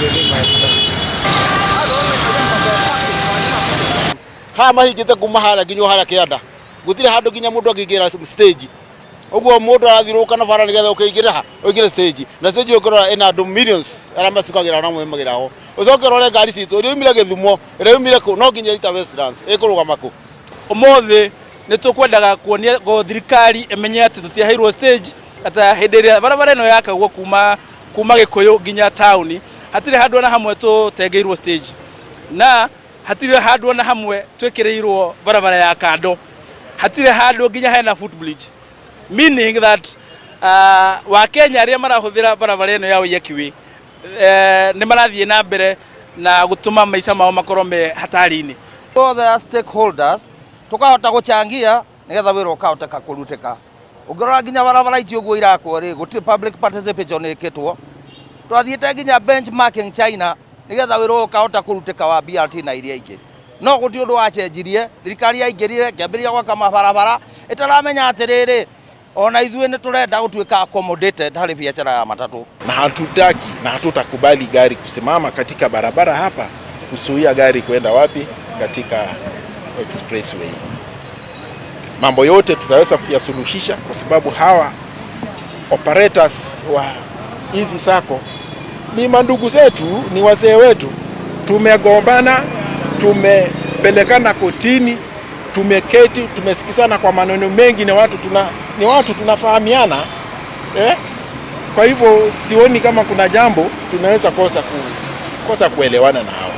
Within my strength. Haha mahingĩte kuma harĩa nginya harĩa kĩanda, gũtirĩ handũ nginya mũndũ angĩingĩra stage. Ũguo mũndũ arathiũrũrũka na bara nĩgetha ũkĩingĩre ha ũingĩre stage, na stage ũkĩrora ĩna andũ millions arĩa macukagĩra na maumagĩra ho. Ũcoke ũrore ngari citũ ĩrĩa yumire Gĩthumo, ĩrĩa yumire kũ, no nginya ĩrita Westlands ĩkũrũgama kũ? Ũmũthĩ nĩ tũkwendaga kuonia thirikari ĩmenye atĩ tũtiaheirwo stage, atĩ hĩndĩ ĩrĩa barabara ĩno yakagwo kuma Gĩkũyũ nginya taũni, hatirĩ handũ ona hamwe tũtengeirwo stage, na hatirĩ handũ ona hamwe twĩkĩrĩirwo barabara ya kando, hatirĩ handũ nginya hena footbridge, meaning that Wakenya arĩa marahũthĩra barabara ĩno ya Waiyaki Way nĩ marathiĩ na mbere na gũtũma maica mao makorwo me hatari-inĩ. Othe a stakeholders tukahota guchangia nigetha wira ukahoteka kurutika. Ũngĩrora nginya barabara ici ũguo irakwo rĩ, gũtirĩ public participation ĩkĩtwo. Twathiĩte nginya benchmarking China nigetha wĩra ũyũ ũkahota kũrutĩka wa BRT na iria ingĩ, no gũtirĩ ũndũ wacenjirie. Thirikari yaingĩrire kĩambĩrĩria gwaka mabarabara ĩtaramenya atĩrĩrĩ, ona ithuĩ nĩ tũrenda gũtuĩka accommodated harĩ biacara ya matatũ. Na hatutaki na hatutakubali gari kusimama katika barabara hapa kuzuia gari kwenda wapi? Katika expressway. Mambo yote tutaweza kuyasuluhisha kwa sababu hawa operators wa hizi sacco ni mandugu zetu, ni wazee wetu. Tumegombana, tumepelekana kotini, tumeketi, tumesikizana kwa maneno mengi, ni watu tunafahamiana, eh? Kwa hivyo sioni kama kuna jambo tunaweza kosa kuelewana na hawa.